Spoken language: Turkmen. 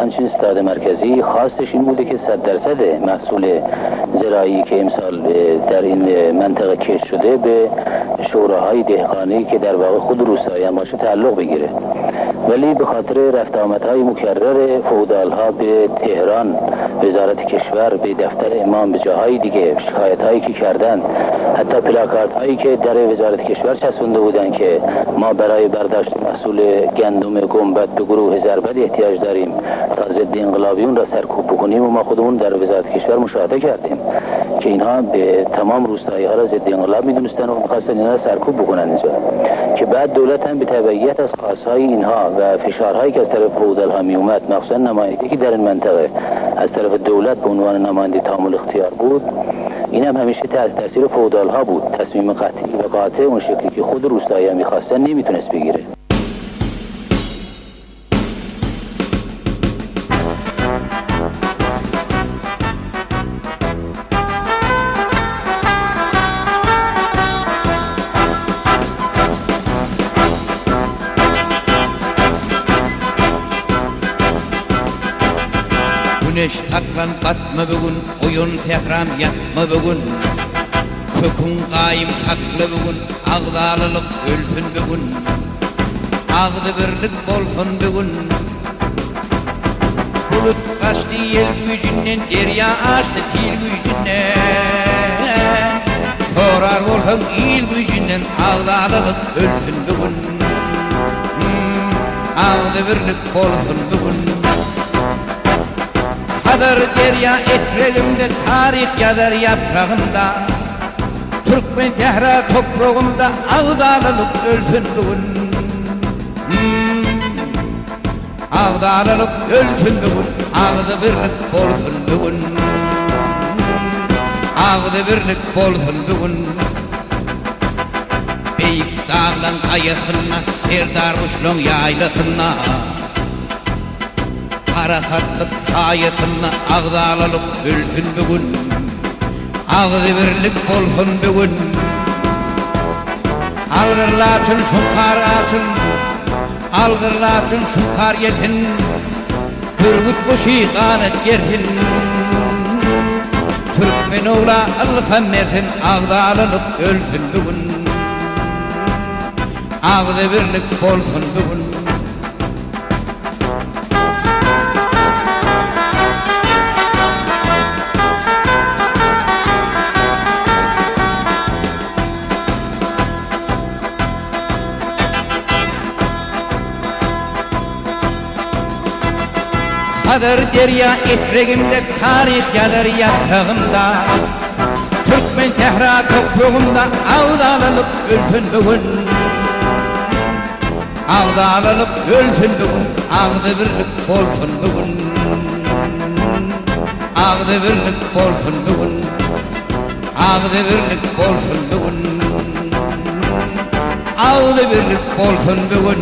همچنین ستاد مرکزی خواستش این بوده که 100 درصد محصول زراعی که امسال در این منطقه کشت شده به شوراهای دهقانی که در واقع خود روستایی هم باشه تعلق بگیره. ولی به خاطر رفت آمدهای مکرر فئودال ها به تهران، وزارت کشور، به دفتر امام، به جاهای دیگه، شکایت هایی که کردن، حتی پلاکارت هایی که در وزارت کشور چسبونده بودن که ما برای برداشت محصول گندم گنبد به گروه زربد احتیاج داریم تا ضد انقلابیون را سرکوب بکنیم و ما خودمون در وزارت کشور مشاهده کردیم که اینها به تمام روستایی ها را ضد انقلاب میدونستن و میخواستن اینها را سرکوب بکنن اینجا، که بعد دولت هم به تبعیت از خواستهای اینها و فشارهایی که از طرف فئودال ها می اومد، مخصوصا نمایندگی که در این منطقه از طرف دولت به عنوان نماینده تام الاختیار بود، این هم همیشه تحت تاثیر فئودال ها بود. تصمیم قطعی و قاطع اون شکلی که خود روستایی ها میخواستن نمیتونست بگیره. Güneş saklan batma bu gün, Oýan sähram ýatma bu gün. Köküň gaýym sakla bu gün, Agzalalyk ölsün bu gün. Agzybirlik bolsun bu gün. Bulut gaçdy ýel güýjünden, Derýa aşdy sil güýjünden. Sorar bolsaň il güýjünden, Agzalalyk ölsün bu gün. Agzybirlik bolsun bu gün. Hazar derýa etregimde, Taryh ýazar ýapragymda. Türkmen sähra topragymda, Agzalalyk ölsün bu gün. Agzalalyk ölsün bu gün, Agzybirlik bolsun bu gün. Agzybirlik bolsun bu gün. Beýik daglaň gaýasynda, Serdar guşlaň ýaýlasynda. Parahatlyk saýasynda agzalalyk ölsün bu gün. Agzybirlik bolsun bu gün. Algyr laçyn şuňkar galsyn, Algyr laçyn şuňkar gelsin, Bürgüt guşy ganat gersin. Türkmen ogla ylham bersin, Agzalalyk ölsün bu gün. Agzybirlik bolsun bu gün. Hazar derýa etregimde, Taryh ýazar ýapragymda. Türkmen sähra topragymda, Agzalalyk ölsün bu gün. Agzalalyk ölsün bu gün, Agzybirlik bolsun bu gün. Agzybirlik bolsun bu gün. Agzybirlik bolsun bu gün. Agzybirlik bolsun bu gün.